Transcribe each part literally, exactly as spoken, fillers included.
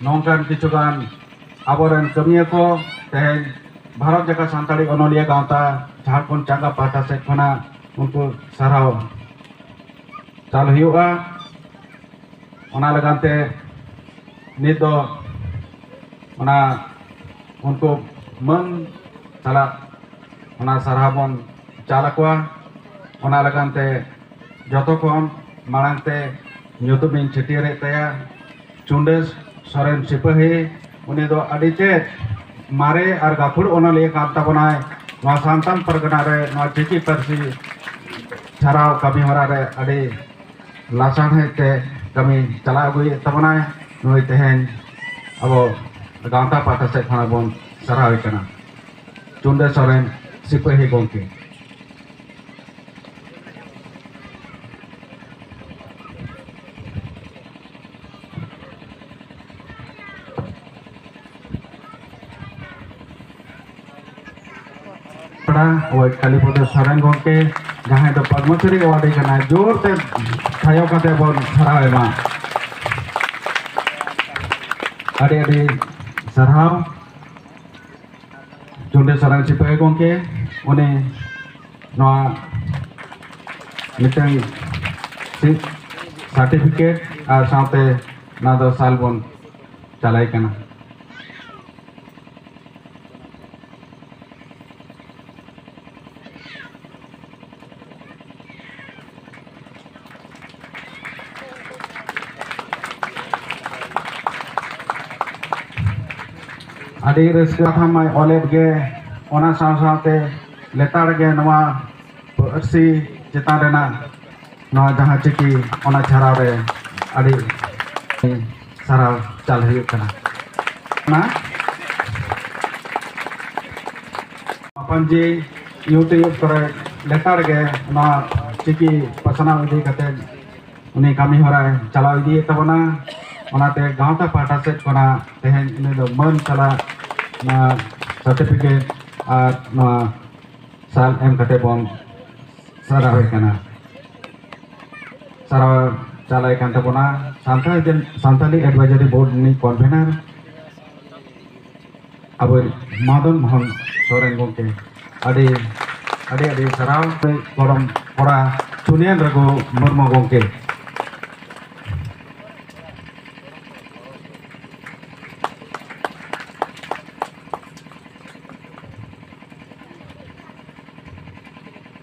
ᱱᱚᱝᱠᱟᱱ ᱠᱤᱪᱷᱩ ᱜᱟᱱ ᱟᱵᱚᱨᱮᱱ ᱠᱟᱹᱢᱤᱭᱟᱹ ᱠᱚ ᱛᱮᱦᱮᱧ ᱵᱷᱟᱨᱚᱛ ᱡᱟᱠᱟᱛ ᱥᱟᱱᱛᱟᱲᱤ ᱚᱱᱚᱞᱤᱭᱟᱹ ᱜᱟᱶᱛᱟ ᱡᱷᱟᱲᱠᱷᱚᱸᱰ ᱪᱟᱸᱜᱟ ᱯᱟᱦᱴᱟ ᱥᱮᱫ ᱠᱷᱚᱱᱟᱜ ᱩᱱᱠᱩ ᱥᱟᱨᱦᱟᱣ ᱪᱟᱞ ᱦᱩᱭᱩᱜᱼᱟ᱾ ᱚᱱᱟ ᱞᱟᱹᱜᱤᱫ ᱛᱮ ᱱᱤᱛ ᱫᱚ ᱚᱱᱟ ᱩᱱᱠᱩ ᱢᱟᱹᱱ ᱥᱟᱞᱟᱜ ᱚᱱᱟ ᱥᱟᱨᱦᱟᱣ ᱵᱚᱱ ᱪᱟᱞ ᱟᱠᱚᱣᱟ᱾ ᱚᱱᱟ ᱞᱟᱹᱜᱤᱫ ᱛᱮ ᱡᱚᱛᱚ ᱠᱷᱚᱱ ᱢᱟᱲᱟᱝ ᱛᱮ ᱧᱩᱛᱩᱢ ᱤᱧ ᱪᱷᱟᱹᱴᱭᱟᱹᱨᱮᱫ ᱛᱟᱭᱟ ᱪᱩᱱᱰᱟᱹ ᱥᱚᱨᱮᱱ ᱥᱤᱯᱟᱹᱦᱤ᱾ ᱩᱱᱤ ᱫᱚ ᱟᱹᱰᱤ ᱛᱮᱫ ᱢᱟᱨᱮ ᱟᱨ ᱜᱟᱹᱠᱷᱩᱲ ᱚᱱᱚᱞᱤᱭᱟᱹ ᱠᱟᱱ ᱛᱟᱵᱚᱱᱟᱭ᱾ ᱱᱚᱣᱟ ᱥᱟᱱᱛᱟᱲ ᱯᱟᱨᱜᱟᱱᱟ ᱨᱮ ᱱᱚᱣᱟ ᱪᱤᱠᱤ ᱯᱟᱹᱨᱥᱤ ᱪᱷᱟᱨᱟᱣ ᱠᱟᱹᱢᱤ ᱦᱚᱨᱟ ᱨᱮ ᱟᱹᱰᱤ ᱞᱟᱥᱟᱲᱦᱮᱫ ᱛᱮ ᱠᱟᱹᱢᱤ ᱪᱟᱞᱟᱣ ᱟᱹᱜᱩᱭᱮᱫ ᱛᱟᱵᱚᱱᱟᱭ᱾ ᱱᱩᱭ ᱛᱮᱦᱮᱧ ᱟᱵᱚ ᱜᱟᱶᱛᱟ ᱯᱟᱦᱴᱟ ᱥᱮᱫ ᱠᱷᱚᱱᱟᱜ ᱵᱚᱱ ᱥᱟᱨᱦᱟᱣᱮ ᱠᱟᱱᱟ, ᱪᱩᱱᱰᱟᱹ ᱥᱚᱨᱮᱱ ᱥᱤᱯᱟᱹᱦᱤ ᱜᱚᱢᱠᱮ᱾ ᱯᱟᱲᱟ ᱳᱭ ᱠᱟᱞᱤᱯᱚᱫᱚ ᱥᱚᱨᱮᱱ ᱜᱚᱢᱠᱮ, ᱡᱟᱦᱟᱸᱭ ᱫᱚ ᱯᱚᱫᱽᱢᱚᱥᱨᱤ ᱮᱣᱟᱨᱰᱤ ᱠᱟᱱᱟᱭ, ᱡᱳᱨ ᱛᱮ ᱛᱷᱟᱭᱚ ᱠᱟᱛᱮ ᱵᱚᱱ ᱥᱟᱨᱦᱟᱣ ᱮᱢᱟ᱾ ᱟᱹᱰᱤ ᱟᱹᱰᱤ ᱥᱟᱨᱦᱟᱣ᱾ ᱪᱩᱱᱰᱟᱹ ᱥᱚᱨᱮᱱ ᱥᱤᱯᱟᱹᱦᱤ ᱜᱚᱢᱠᱮ, ᱩᱱᱤ ᱱᱚᱣᱟ ᱢᱤᱫᱴᱟᱝ ᱥᱤᱫ ᱥᱟᱨᱴᱤᱯᱷᱤᱠᱮᱴ ᱟᱨ ᱥᱟᱶᱛᱮ ᱱᱚᱣᱟ ᱫᱚ ᱥᱟᱞ ᱵᱚᱱ ᱪᱟᱞᱟᱭ ᱠᱟᱱᱟ᱾ ᱟᱹᱰᱤ ᱨᱟᱹᱥᱠᱟᱹ ᱠᱟᱛᱷᱟ ᱢᱟᱭ ᱚᱞᱮᱫ ᱜᱮ, ᱚᱱᱟ ᱥᱟᱶ ᱥᱟᱶᱛᱮ ᱞᱮᱛᱟᱲ ᱜᱮ ᱱᱚᱣᱟ ᱯᱟᱹᱨᱥᱤ ᱪᱮᱛᱟᱱ ᱨᱮᱱᱟᱜ ᱱᱚᱣᱟ ᱡᱟᱦᱟᱸ ᱪᱤᱠᱤ, ᱚᱱᱟ ᱪᱷᱟᱨᱟᱣ ᱨᱮ ᱟᱹᱰᱤ ᱥᱟᱨᱦᱟᱣ ᱪᱟᱞ ᱦᱩᱭᱩᱜ ᱠᱟᱱᱟ᱾ ᱚᱱᱟ ᱢᱟᱯᱟᱱᱡᱤ YouTube ᱠᱚᱨᱮ ᱞᱮᱛᱟᱲ ᱜᱮ ᱱᱚᱣᱟ ᱪᱤᱠᱤ ᱯᱟᱥᱱᱟᱣ ᱤᱫᱤ ᱠᱟᱛᱮ ᱩᱱᱤ ᱠᱟᱹᱢᱤ ᱦᱚᱨᱟᱭ ᱪᱟᱞᱟᱣ ᱤᱫᱤᱭᱮᱫ ᱛᱟᱵᱚᱱᱟ᱾ ᱚᱱᱟᱛᱮ ᱜᱟᱶᱛᱟ ᱯᱟᱦᱴᱟ ᱥᱮᱫ ᱠᱷᱚᱱᱟᱜ ᱛᱮᱦᱮᱧ ᱩᱱᱤ ᱫᱚ ᱢᱟᱹᱱ ᱥᱟᱞᱟᱜ ᱱᱚᱣᱟ ᱥᱟᱨᱴᱤᱯᱷᱤᱠᱮᱴ ᱟᱨ ᱱᱚᱣᱟ ᱥᱟᱞ ᱮᱢ ᱠᱟᱛᱮ ᱵᱚᱱ ᱥᱟᱨᱦᱟᱣᱮ ᱠᱟᱱᱟ᱾ ᱥᱟᱨᱦᱟᱣ ᱪᱟᱞᱟᱭ ᱠᱟᱱ ᱛᱟᱵᱚᱱᱟ ᱥᱟᱱᱛᱟᱲ ᱡᱮᱱ-, ᱥᱟᱱᱛᱟᱲᱤ ᱮᱰᱵᱟᱭᱡᱟᱨᱤ ᱵᱳᱨᱰ ᱨᱤᱱᱤᱡ ᱠᱚᱱᱵᱷᱮᱱᱟᱨ ᱟᱵᱚ ᱢᱟᱫᱚᱱ ᱢᱳᱦᱚᱱ ᱥᱚᱨᱮᱱ ᱜᱚᱢᱠᱮ᱾ ᱟᱹᱰᱤ, ᱟᱹᱰᱤ, ᱟᱹᱰᱤ ᱥᱟᱨᱦᱟᱣ᱾ ᱜᱚᱲᱚᱢ ᱠᱚᱲᱟ ᱥᱩᱱᱤᱭᱟᱱ ᱨᱟᱹᱜᱷᱩ ᱢᱩᱨᱢᱩ ᱜᱚᱢᱠᱮ᱾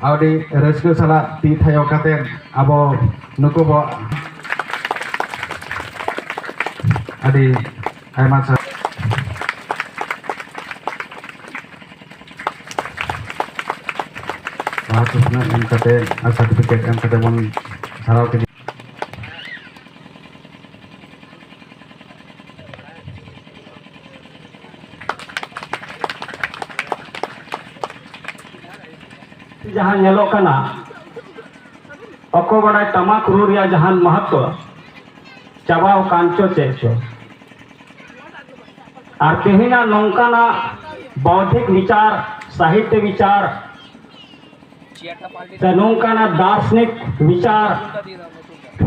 ᱟᱹᱰᱤ ᱨᱟᱹᱥᱠᱟᱹ ᱥᱟᱞᱟᱜ ᱛᱤ ᱛᱷᱟᱭᱚ ᱠᱟᱛᱮ ᱟᱵᱚ ᱱᱩᱠᱩ ᱵᱚ ᱟᱹᱰᱤ ᱟᱭᱢᱟ ᱥᱟᱨ-, ᱵᱟᱦᱟ ᱥᱩᱯᱱᱟᱹ ᱮᱢ ᱠᱟᱛᱮ ᱟᱨ ᱥᱟᱨᱴᱤᱯᱷᱤᱠᱮᱴ ᱮᱢ ᱠᱟᱛᱮ ᱵᱚᱱ ᱥᱟᱨᱦᱟᱣ ᱠᱮᱫᱮᱭᱟ᱾ ᱡᱟᱦᱟᱸ ᱧᱮᱞᱚᱜ ᱠᱟᱱᱟ, ᱚᱠᱚᱭ ᱵᱟᱰᱟᱭ ᱴᱟᱢᱟᱠ ᱨᱩ ᱨᱮᱭᱟᱜ ᱡᱟᱦᱟᱱ ᱢᱚᱦᱚᱛᱛᱚ ᱪᱟᱵᱟᱣ ᱟᱠᱟᱱ ᱪᱚ ᱪᱮᱫ ᱪᱚ᱾ ᱟᱨ ᱛᱮᱦᱮᱧᱟᱜ ᱱᱚᱝᱠᱟᱱᱟᱜ ᱵᱚᱣᱫᱷᱤᱠ ᱵᱤᱪᱟᱨ, ᱥᱟᱦᱤᱛᱭᱚ ᱵᱤᱪᱟᱨ, ᱥᱮ ᱱᱚᱝᱠᱟᱱᱟᱜ ᱫᱟᱨᱥᱚᱱᱤᱠ ᱵᱤᱪᱟᱨ,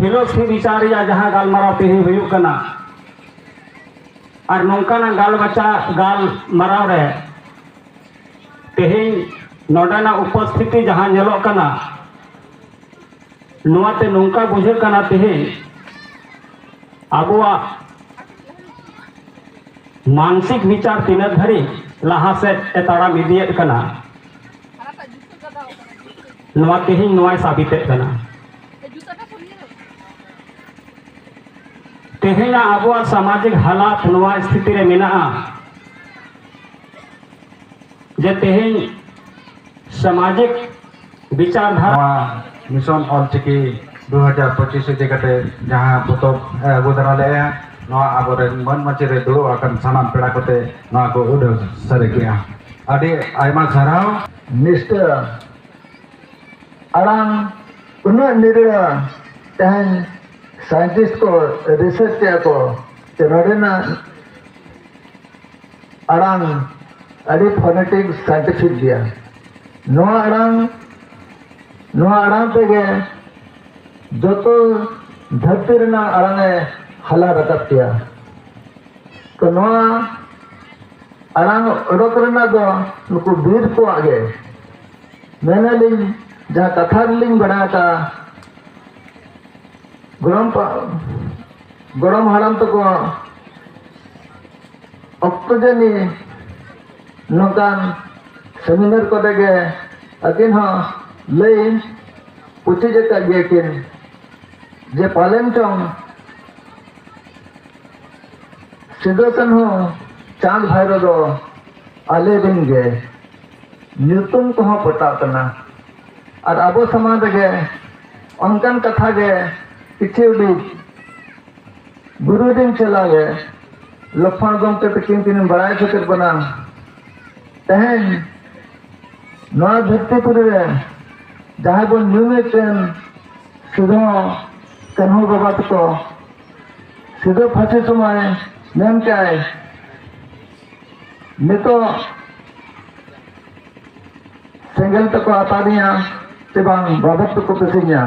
ᱯᱷᱤᱞᱳᱥᱚᱯᱷᱤ ᱵᱤᱪᱟᱨ ᱨᱮᱭᱟᱜ ᱡᱟᱦᱟᱸ ᱜᱟᱞᱢᱟᱨᱟᱣ ᱛᱮᱦᱮᱧ ᱦᱩᱭᱩᱜ ᱠᱟᱱᱟ, ᱟᱨ ᱱᱚᱝᱠᱟᱱᱟᱜ ᱜᱟᱞ ᱵᱟᱪᱟ-, ᱜᱟᱞᱢᱟᱨᱟᱣ ᱨᱮ ᱛᱮᱦᱮᱧ ᱱᱚᱰᱮᱱᱟᱜ ᱩᱯᱚᱥᱛᱷᱤᱛᱤ ᱡᱟᱦᱟᱸ ᱧᱮᱞᱚᱜ ᱠᱟᱱᱟ, ᱱᱚᱣᱟᱛᱮ ᱱᱚᱝᱠᱟ ᱵᱩᱡᱷᱟᱹᱜ ᱠᱟᱱᱟ ᱛᱮᱦᱮᱧ ᱟᱵᱚᱣᱟᱜ ᱢᱟᱱᱥᱤᱠ ᱵᱤᱪᱟᱨ ᱛᱤᱱᱟᱹᱜ ᱫᱷᱟᱹᱨᱤᱡ ᱞᱟᱦᱟ ᱥᱮᱫ ᱮ ᱛᱟᱲᱟᱢ ᱤᱫᱤᱭᱮᱫ ᱠᱟᱱᱟ, ᱱᱚᱣᱟ ᱛᱮᱦᱮᱧ ᱱᱚᱣᱟᱭ ᱥᱟᱵᱤᱛᱮᱫ ᱠᱟᱱᱟ᱾ ᱛᱮᱦᱮᱧᱟᱜ ᱟᱵᱚᱣᱟᱜ ᱥᱟᱢᱟᱡᱤᱠ ᱦᱟᱞᱟᱛ ᱱᱚᱣᱟ ᱥᱛᱷᱤᱛᱤ ᱨᱮ ᱢᱮᱱᱟᱜᱼᱟ ᱡᱮ ᱛᱮᱦᱮᱧ ᱥᱟᱢᱟᱡᱤᱠ ᱵᱤᱪᱟᱨ ᱫᱷᱟᱨᱟ ᱱᱚᱣᱟ ᱢᱤᱥᱚᱱ ᱚᱞᱪᱤᱠᱤ ᱫᱩ ᱦᱟᱡᱟᱨ ᱯᱚᱸᱪᱤᱥ ᱤᱫᱤ ᱠᱟᱛᱮ ᱡᱟᱦᱟᱸ ᱯᱚᱛᱚᱵ ᱮ ᱟᱹᱜᱩ ᱫᱟᱨᱟ ᱞᱮᱫᱼᱟ, ᱱᱚᱣᱟ ᱟᱵᱚᱨᱮᱱ ᱢᱟᱹᱱ ᱢᱟᱹᱪᱤ ᱨᱮ ᱫᱩᱲᱩᱵ ᱟᱠᱟᱱ ᱥᱟᱱᱟᱢ ᱯᱮᱲᱟ ᱠᱚᱛᱮ ᱱᱚᱣᱟ ᱠᱚ ᱩᱰᱟᱹᱣ ᱥᱟᱹᱨᱤ ᱠᱮᱫᱼᱟ᱾ ᱟᱹᱰᱤ ᱟᱭᱢᱟ ᱥᱟᱨᱦᱟᱣ᱾ ᱱᱤᱥᱴᱟᱹ ᱟᱲᱟᱝ ᱩᱱᱟᱹᱜ ᱱᱤᱨᱟᱹᱲᱟ, ᱛᱮᱦᱮᱧ ᱥᱟᱭᱮᱱᱴᱤᱥᱴ ᱠᱚ ᱨᱤᱥᱟᱨᱪ ᱠᱮᱫᱼᱟ ᱠᱚ ᱡᱮ ᱱᱚᱰᱮᱱᱟᱜ ᱟᱲᱟᱝ ᱟᱹᱰᱤ ᱯᱷᱳᱱᱮᱴᱤᱠ ᱥᱟᱭᱮᱱᱴᱤᱯᱷᱤᱠ ᱜᱮᱭᱟ᱾ ᱱᱚᱣᱟ ᱟᱲᱟᱝ, ᱱᱚᱣᱟ ᱟᱲᱟᱝ ᱛᱮᱜᱮ ᱡᱚᱛᱚ ᱫᱷᱟᱹᱨᱛᱤ ᱨᱮᱱᱟᱜ ᱟᱲᱟᱝ ᱮ ᱦᱟᱞᱟ ᱨᱟᱠᱟᱵ ᱠᱮᱭᱟ᱾ ᱛᱚ ᱱᱚᱣᱟ ᱟᱲᱟᱝ ᱚᱰᱚᱠ ᱨᱮᱱᱟᱜ ᱫᱚ ᱱᱩᱠᱩ ᱵᱤᱨ ᱠᱚᱣᱟᱜ ᱜᱮ᱾ ᱢᱮᱱᱟᱞᱤᱧ, ᱡᱟᱦᱟᱸ ᱠᱟᱛᱷᱟ ᱨᱮᱞᱤᱧ ᱵᱟᱲᱟᱭ ᱟᱠᱟᱫᱼᱟ, ᱜᱚᱲᱚᱢ ᱯᱟ-, ᱜᱚᱲᱚᱢ ᱦᱟᱲᱟᱢ ᱛᱟᱠᱚ ᱚᱠᱛᱚ ᱡᱟᱹᱱᱤᱡ ᱱᱚᱝᱠᱟᱱ ᱥᱮᱢᱤᱱᱟᱨ ᱠᱚᱨᱮ ᱜᱮ ᱟᱹᱠᱤᱱ ᱦᱚᱸ ᱞᱟᱹᱭ ᱯᱩᱪᱩᱡ ᱟᱠᱟᱫ ᱜᱮᱭᱟ ᱠᱤᱱ ᱡᱮ ᱯᱟᱞᱮᱱ ᱪᱚᱝ ᱥᱤᱫᱩ ᱠᱟᱹᱱᱦᱩ ᱪᱟᱸᱫᱽ ᱵᱷᱟᱭᱨᱳ ᱫᱚ ᱟᱞᱮ ᱨᱮᱱ ᱜᱮ, ᱧᱩᱛᱩᱢ ᱠᱚᱦᱚᱸ ᱯᱚᱴᱟᱜ ᱠᱟᱱᱟ᱾ ᱟᱨ ᱟᱵᱚ ᱥᱚᱢᱟᱡᱽ ᱨᱮᱜᱮ ᱚᱱᱠᱟᱱ ᱠᱟᱛᱷᱟ ᱜᱮ ᱠᱤᱪᱷᱩ ᱩᱰᱤᱡ ᱜᱩᱨᱩ ᱨᱮᱱ ᱪᱮᱞᱟ ᱜᱮ ᱞᱚᱠᱷᱢᱚᱬ ᱜᱚᱢᱠᱮ ᱛᱟᱹᱠᱤᱱ ᱠᱤᱱ ᱵᱟᱲᱟᱭ ᱦᱚᱪᱚ ᱠᱮᱫ ᱵᱚᱱᱟ᱾ ᱛᱮᱦᱮᱧ ᱱᱚᱣᱟ ᱫᱷᱟᱹᱨᱛᱤ ᱯᱩᱨᱤ ᱨᱮ ᱡᱟᱦᱟᱸᱭ ᱵᱚᱱ ᱧᱩᱢᱮᱫ ᱠᱟᱱ ᱥᱤᱫᱷᱩ ᱠᱟᱹᱱᱦᱩ ᱵᱟᱵᱟ ᱛᱟᱠᱚ, ᱥᱤᱫᱷᱩ ᱯᱷᱟᱹᱥᱤ ᱥᱚᱢᱚᱭ ᱢᱮᱱ ᱠᱟᱭ, ᱱᱤᱛᱚᱜ ᱥᱮᱸᱜᱮᱞ ᱛᱮᱠᱚ ᱟᱛᱟᱨᱤᱧᱟ ᱥᱮ ᱵᱟᱝ ᱵᱟᱵᱮᱨ ᱛᱮᱠᱚ ᱯᱮᱥᱮᱧᱟ,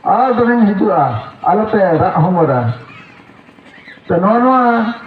ᱟᱨ ᱫᱚᱢᱮᱧ ᱦᱤᱡᱩᱜᱼᱟ, ᱟᱞᱚᱯᱮ ᱨᱟᱜ ᱦᱚᱢᱚᱨᱟ᱾ ᱛᱚ ᱱᱚᱜᱼᱚ ᱱᱚᱣᱟ